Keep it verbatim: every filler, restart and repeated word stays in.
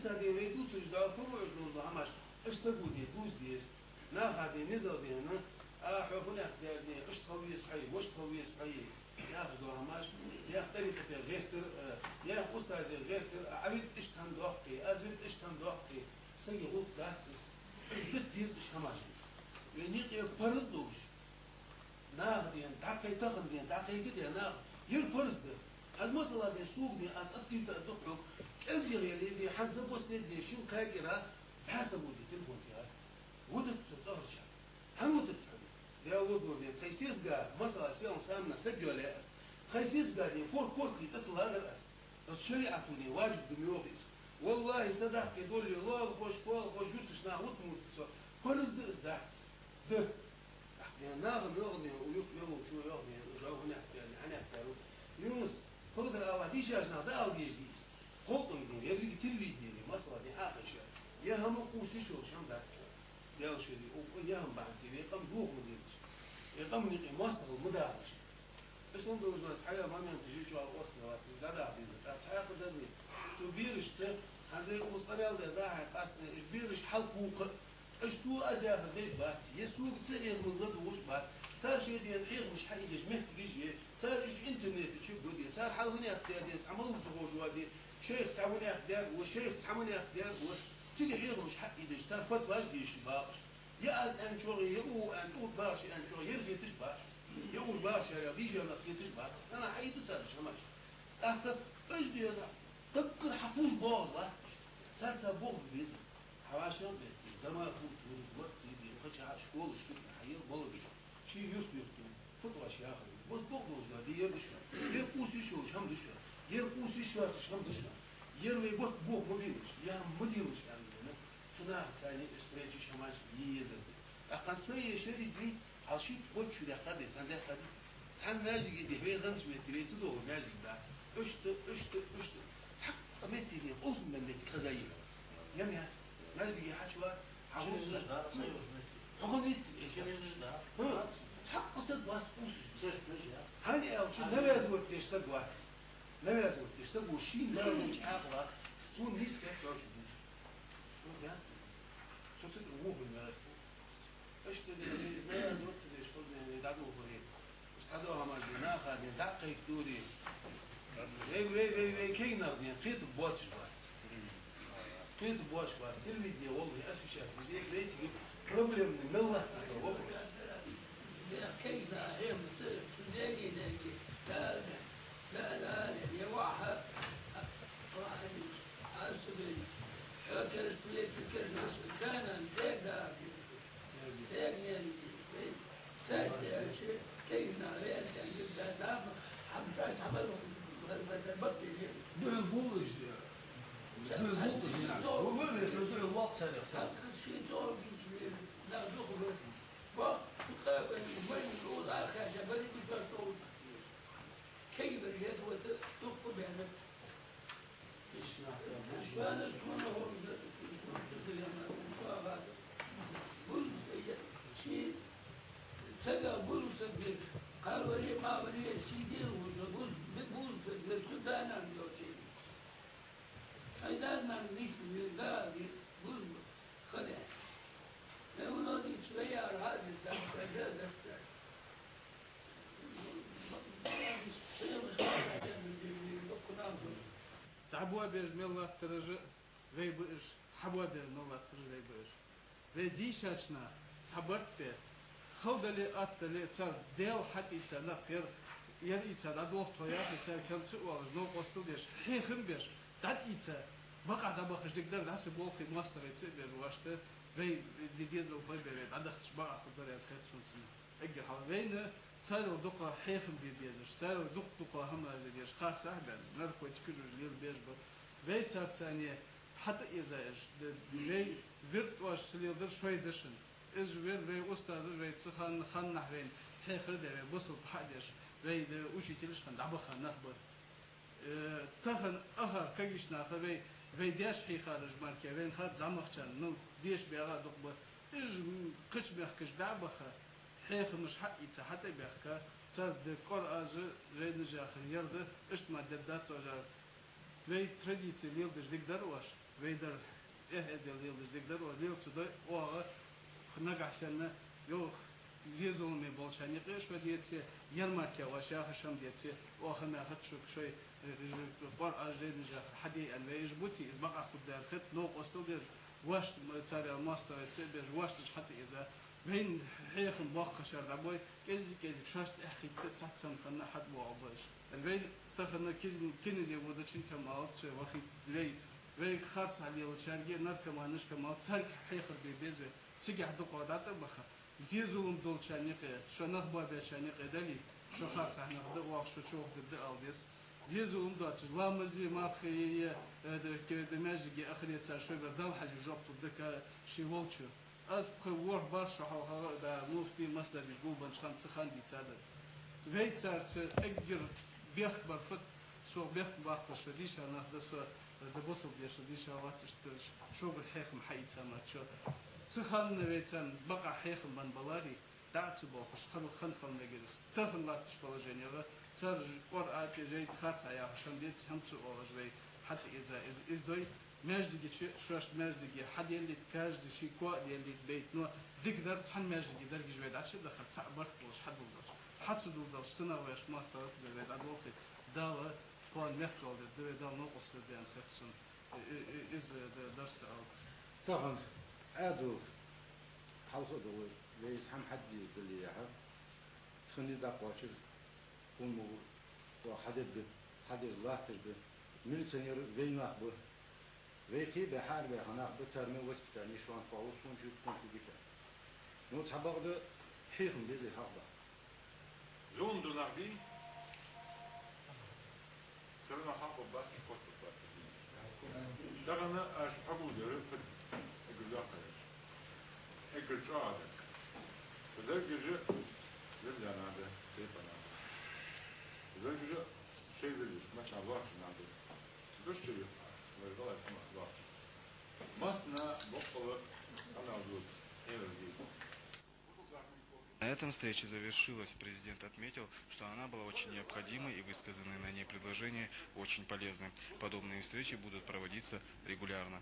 Са ден вай дувцаш дола, фу вуж луз дола хӀамаш, уж саго ден дувца деза. Наха ден низагӀа ден, а, хьо хӀунех дер ден, иштта хила веза хьо, вешта хила веза хьо. Яхаш дола хӀамаш, яха тӀарикъате гӀертар, а, яха устазе гӀертар, а, Ӏа вид иштта хӀама дохкий, аз вид иштта хӀама дохкий. Сага гӀулакх дац из. Уж дита деза уж хӀамаш. Вай никъ е парз долаш. Наха ден, дӀакхайкаде, тахан ден, дӀакхайкаде наха. Ер парз да. Аз масала ден, сога ден, аз аттита а дукха хьога. КӀезига гӀеле ден, хӀанз а боснег ден, шин кхаькира, бӀаь саг вуди телефон тӀа. Вудац со цӀагӀарча. ХӀана вудац хьона? Даьла возлур ден, тхай сесага, масала, селхан самна саг йоалае аз. Тхай сесага ден, форх-корта тӀа тиллагӀар аз. Аз шариӀато ден, важиб да ма йоах из. Валлахьи, садахке долле, лоалахош, кхоалахош, юрташ нах вут мурт со. Парз да из, дац из. Да. Ахьа ден наха мел ден, у юрт мел волчо йоах ден, у зав хӀанех тӀа, хӀанех тӀа ру. Юнус, хӀалдар Аллахь дийшача наха да ала дезаш дий из. Халкъа ден, еррига телевидене, масала ден, Ӏохайша. Е хӀама къувса йиш йолаш хӀама дац чу. Даьла шери, у, у, е хӀама бахьанца, вай къам дохо ма дезаш. Вай къаман юкъе моастагӀал ма дахалаш. Ишта должна хьая момент жи чуал остановат, из дӀадахьа деза, тӀа цхьаькха дарни. Цу берашца, хӀанз вай укхаза къамаьл даь дахьа къастане, уж бераш хьалкхухьа, уж сога аз яхар деш бац, е сога цу хьехамах ладувгӀаш бац. Цар шоай ден хьехамаш хьаийдеш моттигаш я, цар уж интернета чу гуде, цар хьал хӀанех даь ден, цхьа малав ца ховш ваде, шайх цхьа хӀанех даьр ва, шайх цхьа хӀанех даьр ва, цига хьехамаш хьаийдеш, цар фатваш деш бакъаш. Е аз аьнначох, е укхо аьнна, тӀуд бахаш аьнначох, ер хеташ бац. Е уж бахачарех дийша нах хеташ бац. Цхьанне хьаийду цар уж хӀамаш. ТӀаккха уж дера, даггара хьахулаш боагӀаш латташ. Царца бохам беза. Хьавашал бетта, дама хӀуттур, лакхзийди, кхача школаш чу хьаел балагаш. Ший юрт-юртара фатваш яхар. Бос бохам долаш да, дер да шо. Ер къувса йиш йолаш хӀама да шо. Ер къувса йиш йоацаш хӀама да шо. Ер вай барт бохам ма белаш, е хӀама ма делаш аьнна. Цу нахаца цхьана уж встречаш, хӀамаш е езар да. ТӀаккха со е шеридри, хьал шийтта-кхойтта шу даьккха деза, цхьан даьккха деза. Цхьан маьждиге дехьа вай ханча метте вай ца догӀа маьждиг дац. Иштта, иштта, иштта. Цхьаккха метте ден, къовсам бен метте хаза йира. Ям яц. Маьждиге хьачувар, хьагӀуллаш. Хьо хӀана йиц, Эйса? ХӀа? Цхьаккха саг вац къувсаш. ХӀана аьлча, навязывать деш саг вац. Навязывать деш саг ва шийна ларвеннача хьаькъала, сона нийса хеташ чу дувц. Со да? Со цига вухар мелах. Иштта ден, навязывать ца деш, позднее дӀадувхаре. Цхьадола хӀамаш ден, наха ден, дӀакхайкадоре. Вай, вай, вай, вай, кегий нах ден, кхетарг боацаш бац. Кхетарг боацаш бац. Телевидене волле, освещать везде, вай цига проблемный мел латтар вопрос. Ден кегий нах, эм, ц-, ц-, деги, деги. Да, да, да, да, е ваха. Ваха, аз субей. Хьо керста вете, керста, да, да, дег, да. Дег, дег, дег. Царца аьлча, кегий нах ваьнна, да, да, хьам, хьам, хьам, бакъ, бакъ, бакъ, бакъ. Дуьхьал гуллуш, дуьхьал гуллуш, шин нах. Цо-, ву-, ву-, ву-, дуьхьал воккха царех са. Хьам, шин цо-, да, духу ву. Бакъ, цу къабан, вайн, лула, хаша, бари, гуша, шо. Кегий бар, ед, вот, духу бенар. Шоана тхона хӀама да, шо дилема, шо гӀад. Буза, ши, сага буза саг вир. Кхалвари, мавари, ши дил вужа, буза, буза саг вир, цу данан йоци. Шайдан нан мисл вир, да, вир, буза, хали. Мевлоди чвеяр хадис, да, да, да, да. ДӀабоабеш мел латтараш а вай ба уж, хьабоабеш мел латтараш а вай ба уж. Вай дийшача наха цхьа барт бе, хала дале а, атта дале а, цар Даьла хьатӀаийца нах, ер, ер ийца дӀадолх тхо яхе, цар кем ца оалаш, новкъостал деш, хьехам беш, дӀатӀаийца, бакъахьа дӀабахаш дика дар, дӀа ца болхе, моастагӀий ца а беш, вешта, вай де-, дезал хой бе, вай дӀадахача бакъахьа хургдар аьнна хет сона цунна. Эггара хьалха вайна царел дукха хьехам бе безаш, царел дукха-дукха хӀама лазар еш, харцахьа баьнна, наркотикаш уж лелабеш ба. Вай царца цхьана хьатӀаэза еш, д-, вай вирд оаш ца леладар шоай дашан. Из вер вай устазаш, вай цу хан-, ханнахьа вайна хьехар даь, вай бусалба хьадеш, вай, э, учителаш хинна дӀабаха нах ба. Э, тахан ахар кагийча наха вай, вай даьша хьийхараш мара, вайна хар зӀамагӀчарна, ну, деша баьгӀа а дукха ба. Уж, м, кхыча мехкашка дӀа а баха, хьехамаш хьаийца, хьатӀа а баьхка, цар де кӀор аз а, жайнаш яхар ер да, иштта ма дергдац оаш. Вай традици леладеш дика дар оаш. Вай дар, эхь-эздел леладеш дика дар, оаха лела ца дой, оаха нагахьа санна, йоах, зе-зуламе болчарна юкъе шо деце, ярмарке ваш яхаш хӀама деце, оаха мехаччук шоай, э, къораш, жайнаш яхар хьаде аьнна вай уж бути, из бакъахьа хургдар хет, новкъостал дер, вошта, м, цар ял моастагӀий ца беш, вошташ хьатӀаэза. Вайна хьехам боаккхаш шоаш дӀабой, кӀезиг-кӀезиг шоашта тӀехьа хетта цхьацца хана хьатӀабоагӀа ба уж. Вай тахан киз-, киназе водачун Камал цо вахийта, вай, вай харцахьа лелачарга, наркоманаш Камал, царга хьехар бе беза вай. Цигахьа дукха дӀатӀабаха. Зе-зулам долчарна юкъе, шо нах боабечарна юкъе далийта, шо харцахьа нах да, оаха шо чӀоагӀдергда ала деза. Зе-зулам доацаш, ламазе, мархае, э, да, ке-, да, маьждиге ахаре цар шоайбар Далла хьежа жоп лургда-кх ший волчо. Аз пхи-ворхӀ барх шо хьалха, да, муфти, масдаргаш гулбеннача хана цу хана дийцад аз. Вай царца эггара бехк бар фуд, сох бехк баккхаш дийша нах да со, да бусалба дешал дийша вац, иштта шугара хьехам хьаийца мара чо. Цу хана вай царна бакъахьа хьехам бенна баларе, дӀа а ца боахаш, хала хана хила мегар из. Тахан латтача положенегӀа цар Къуръан тӀа жайна харцахьа яхаш хӀама деце, хӀама ца оалаш вай хьатӀаэза из, из дой. Маьждиге чу, шоашта маьждиге хьаделлийта, каждый ший коа а деллийта бейта, но дика дар цхьан маьждиге дерригаш вай дӀачу а дахар, цхьа барт болаш хьадулдалаш. Хьа ца дулдалаш, цунах вешта моастагӀал тӀа вай дӀадолхе, Дала кхоана мехкал дергда вай, Дала новкъостал дергда аьнна хет сона. Э, э, э, из, э, д-, дар са ала. Тахан Ӏаьдал хьалха а долаш, вай из хӀама хьаде дале яхьа, тха низ дӀакхоачар, хӀама мугӀар, оаха хьадергда, хьадер латтаргда. Милиционер вай нах ба. Вай кхебаь, хьаарабаьха нах ба, цар мел воспитание шоана кхоалу сона чу, тхона чу гича. Ну, цхьабакъда хьехам беза хьалха. Зулам ду нах бий? Царна хьакъ бац, школа бац. Тахан аш хьагулдер фуд эггара доккха? Эггара чӀоагӀа дар. Дерригаш а лелла надо, тайпа надо. Дерригаш а шоай лелаш, масала, лоархӀаш надо. Душча юха, вай валай хӀама лоархӀаш. Массанахьа боккъала хьанал дут, хьерар дий. На этом встреча завершилась. Президент отметил, что она была очень необходимой и высказанные на ней предложения очень полезны. Подобные встречи будут проводиться регулярно.